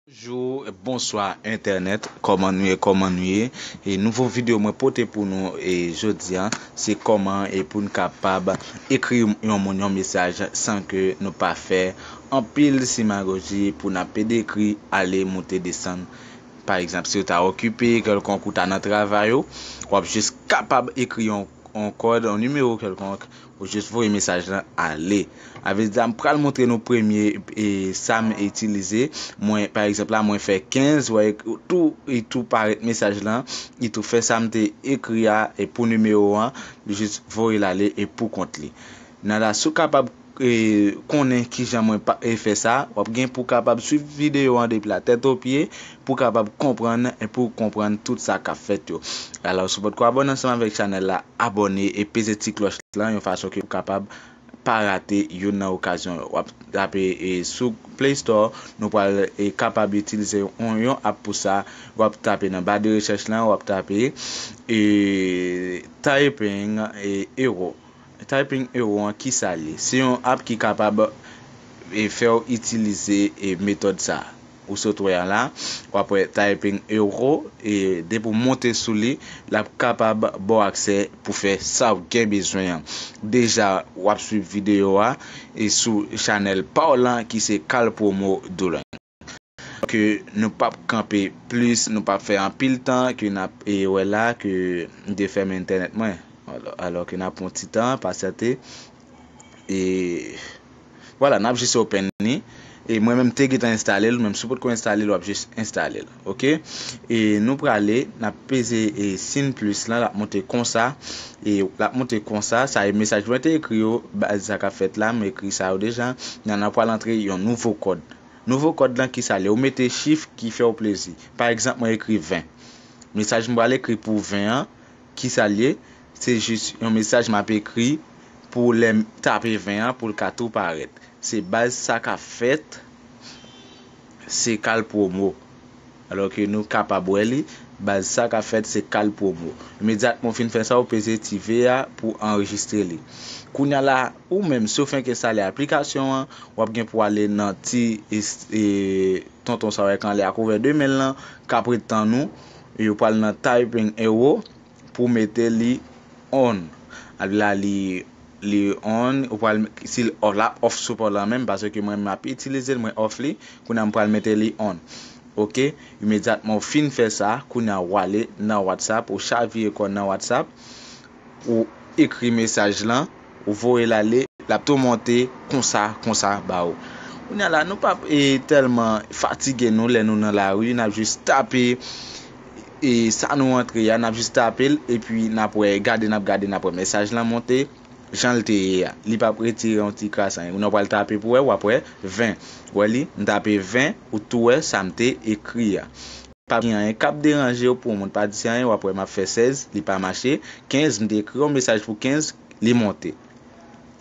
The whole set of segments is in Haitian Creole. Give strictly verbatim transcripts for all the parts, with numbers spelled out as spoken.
Bonjou, bonswa entènèt, kòman nou ye, kòman nou ye? E nouvo videyo mwen pote pou nou e jodi a, se kòman e pou n kapab ekri yon moun yon mesaj san ke nou pa fè anpil simagoji pou n ap pede ekri ale, moute, desann. Pa egzanp, si w ta okipe kèlkonk, ou ta nan travay ou, w ap jis kapab ekri yon, yon kòd, yon nimewo kèlkonk, ou jis voye mesaj lan ale. A vle di, m pral montre nou premye e sa m itilize. Mwen, pa egzanp la, mwen fè kenz, wè, tou, e tou parèt mesaj lan, e tou fè sa m te ekri a, e pou nimewo an, li jis voye l ale e pou kont li. Nan la, si w kapab e, konnen kijan mwen pa, e fè sa, w ap gen pou kapab swiv videyo an depi la tèt o pye, pou kapab konprann, e pou konprann tout sa k ap fèt yo. Alò, si w potko abòne ansanm avèk chanèl la, abòne e peze ti klòch lan, yon fason ke w kapab pa rate youn nan okazyon yo. W ap tape, e, sou Play Store, nou pral, e, kapab itilize yon, yon app pou sa. W ap tape nan ba de rechèch lan, w ap tape, e, Typing, e, Euro. Typing Euro an, kisa l ye? Se yon app ki kapab, e, fè w itilize, e, metòd sa ou sot wè a la. W ap wè Typing Euro, e depi w monte sou li, l ap kapab ba w aksè pou fè sa w gen bezwen an. Deja, w ap swiv videyo a, e sou chanèl pa w lan ki se Kal Promo Duolingo. Ke nou p ap kanpe plis, nou p ap fè anpil tan ke n ap, e, wè la ke m te fèmen entènèt mwen. Alò, alò ke n ap pran ti tan, pasyante. E vwala, n ap jis open li. E mwen menm te gentan enstale l, menm si w potko enstale l, w ap jis enstale l. Oke? E nou prale, n ap peze, e, siy plis lan, l ap monte konsa. E l ap monte konsa, sa e mesaj mwen te ekri yo, baz sa k ap fèt la, m ekri sa yo deja. N a, n a pral antre yon nouvo kòd. Nouvo kòd lan, kisa l ye? Ou mete chif ki fè w plezi. Pa egzanp, mwen ekri ven. Mesaj m pral ekri pou ven an, kisa l ye? Se jis yon mesaj m ap ekri pou lè m tape ven an pou l ka tou parèt. Se baz sa k ap fèt, se Kal Promo. Alò ke nou kapab wè li, baz sa k ap fèt, se Kal Promo. Imedyatman w fin fè sa, ou peze ti V a pou anrejistre li. Kounye a la, ou menm, si w fenk enstale aplikasyon an, w ap gen pou ale nan ti, e, tonton sa w wè k anlè a k ouvè de men l lan, k ap ret tann ou, e ou pral nan Typing Euro pou mete li on. Al la, li, li on, ou pral, si l off, l ap off sou pa w lan menm, paske mwen, m ap itilize l, mwen off li, kounye a m pral mete li on. Oke, imedyatman w fin fè sa, kounye a w ale nan WhatsApp, ou chavire kò nan WhatsApp, ou ekri mesaj lan, ou voye l ale, l ap tou monte konsa, konsa ba ou. Kounye a la, nou p ap, e, tèlman fatige nou lè nou nan lari, n ap jis tape, e, sa nou antre a, n ap jis tape l, epi n ap wè, gade, n ap gade, n ap wè mesaj lan monte, jan l te ye a. Li p ap retire yon ti kras anyen. Kounye a w pral tape pou wè, w ap wè ven. Wè li, m tape ven, ou tou wè sa m te ekri a. Pa gen anyen k ap deranje w pou yon moun pa di anyen, w ap wè m ap fè sèz, li pa mache. Kenz, m te ekri yon mesaj pou kenz, li monte.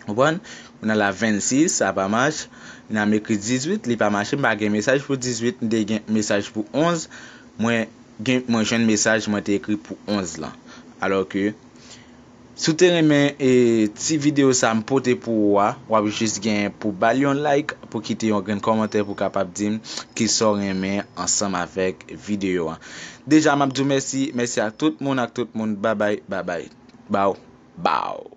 Konprann? Kounye a la vennsis, sa pa mache. Kounye a m ekri dizuit, li pa mache, m pa gen mesaj pou dizuit, m te gen mesaj pou onz, mwen gen, mwen jwenn mesaj mwen te ekri pou onz lan. Alò ke, si w te renmen, e, ti videyo sa m pote pou ou a, w ap jis gen pou ba l yon like, pou kite yon grenn kòmantè pou kapab di m kisa w renmen ansanm avèk videyo a. Deja, m ap di w mèsi, mèsi ak tout moun, ak tout moun. Babay, babay. Baw, baw.